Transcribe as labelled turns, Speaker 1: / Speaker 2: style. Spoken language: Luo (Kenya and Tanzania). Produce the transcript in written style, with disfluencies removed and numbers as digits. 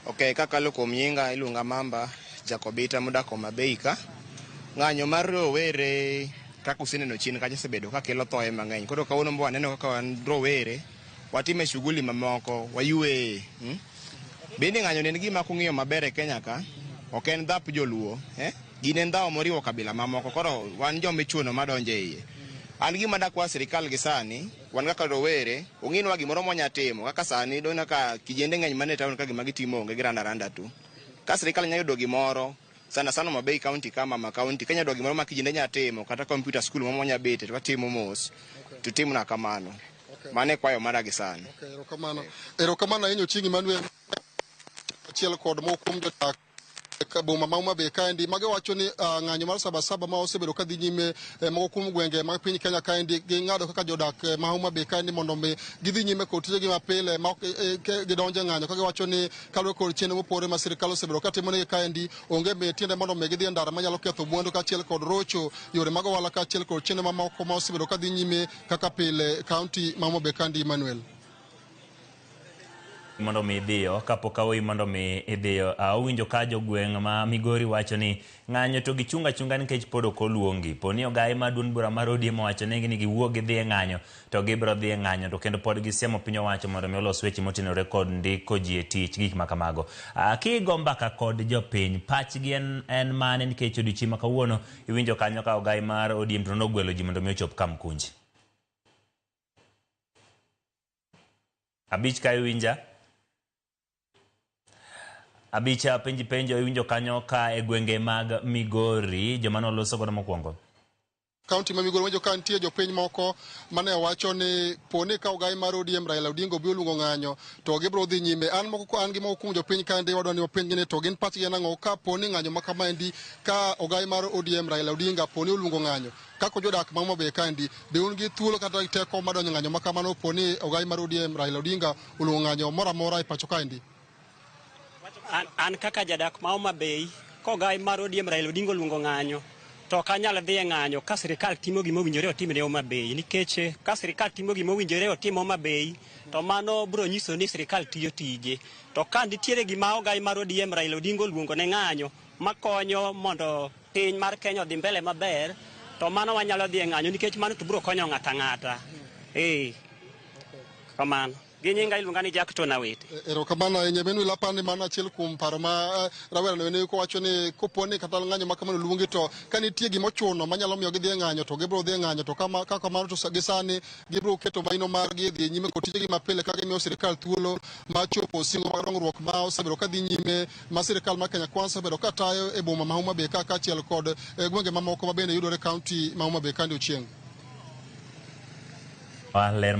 Speaker 1: Ok, kakalo kuom nyinga iluonga Mamba Jacobita modak Homa Bay ka. Ng'anyo mar rowere kaka useneno chien kacha osebedo ka kelo thoe mang'eny. Koro kawuono mbo waneno kaka wan rowere watime shughuli mamoko, wayueye. Bende ng'anyo en gima kung'iyo maber e Kenya ka, ok en dhap joluo. Eh? Gin en dhawo moriwo kabila mamoko. Koro wan joma ichuno madonjo e iye. An gima dakwa sirikal gi sani, wan kaka rowere, ong'inwa gimoro mwanya timo. Kaka sani, dona ka kijende ng'eny mana e town ka gima gitimo onge, giranda randa tu. Ka sirikal nyalo yudo gimoro, sana sana Homa Bay County ka, mama county, ka nyalo yudo gimoro ma kijende nyalo timo, kata computer school moro mwanya bete, to watimo mos, to timna kamano. Mano e kwayo mara gi sani.
Speaker 2: Okay, erokamano. Erokamano ahinya Ochieng' Emmanuel achiel kod moko kuom jodak boma ma Homa Bay kaendi magiwacho ni ng'anyo mar Sabasaba ma osebedo ka dhi nyime e moko kuom gwenge mag piny Kenya kaendi ging'ado kaka jodak ma Homa Bay kaendi mondo mi gidhi nyime kod tijegi mapile ma ok gidonjo e ng'anyo ka giwacho ni kaluwore kod chenro mopogore ma sirikal osebedo ka timonegi kaendi onge tiende mondo mi gidhi e ndara manyalo ketho mwandu kaachiel kod rocho yore mag ohala kaachiel kod chenro mamoko ma osebedo ka dhi nyime kaka pile kaunti ma Homa Bay kaendi Emmanuel.
Speaker 3: Mondo mi idhiyo kapok aweyi mondo mi idhiyo owinjo ka jogweng' ma Migori wacho ni ng'anyo to gichung' achunga nikech pod ok oluongi. Po ni ogaye ma duond bura mar ODM owacho negi ni giwuog gidhi e ng'anyo to gibiro dhi e ng'anyo to kendo pod gisiemo piny owacho mondo mi olos weche motenore kod ndiko ji e tich gik ma kamago. Kigo mbaka kod jopiny pachgi en, en mane nikech odiochieng' ma kawuono iwinjo kanyo ka ogaye mar ODM to nogwelo ji mondo mi ochop Kamkunji. Abich ka iwinja. Abich penji penjo iwinjo kanyo ka e gwenge mag Migori joma noloso godo mokwongo.
Speaker 2: Kaunti ma Migori winjo ka nitie jopiny moko mane wacho ni poni ka ogai mar ODM Raila Odinga obi oluongo ng'anyo to gibiro dhi nyime. An moko an gi moko kuom jopiny kaendi wadwa ni wapenjgi ni to gin pachgi en ang'o ka poni ng'anyo ma kamaendi ka ogai mar ODM Raila Odinga poni oluongo ng'anyo kaka jodak ma Homa Bay kaendi be un gi thuolo kata teko mar donjo ng'anyo ma kamano poni ogai mar ODM Raila Odinga oluongo ng'anyo moro amora e pacho kaendi?
Speaker 4: An kaka jadak ma Homa Bay, kogai mar ODM Raila Odinga oluongo ng'anyo, to ok anyal dhi e ng'anyo ka sirikal timo gima owinjore otim ne Homa Bay. Nikech ka sirikal timo gima owinjore otim Homa Bay, to mano biro nyiso ni sirikal tiyo tije. To ka nitiere gima ogai mar ODM Raila Odinga oluongo ne ng'anyo, makonyo mondo piny mar Kenya odhi mbele maber, to mano wanyalo dhi e ng'anyo nikech mano to biro konyo ng'ato ang'ata. Eh, kamano. Gi nyinga iluonga ni Jackton Awiti.
Speaker 2: Erokamano ahinya Emmanuel. Aparo ni mano achiel kuom paro ma rawera no ne kowacho ni kopo ni kata ng'anyo ma kamano oluongi to ka nitie gima ochuno manyalo miyo gidhi e ng'anyo to gibiro dhi e ng'anyo to kama kaka kamano to gi sani gibiro keto maino margi dhi nyime kod tijegi mapile ka gimiyo sirikal thuolo mar chopo singo mag dongruok ma osebedo ka dhi nyime ma sirikal mar Kenya Kwanza osebedo ka tayo e boma ma Homa Bay ka kaachiel kod gwenge mamoko ma bende yudore e kaunti ma Homa Bay kandi Ochieng'.
Speaker 3: Ler.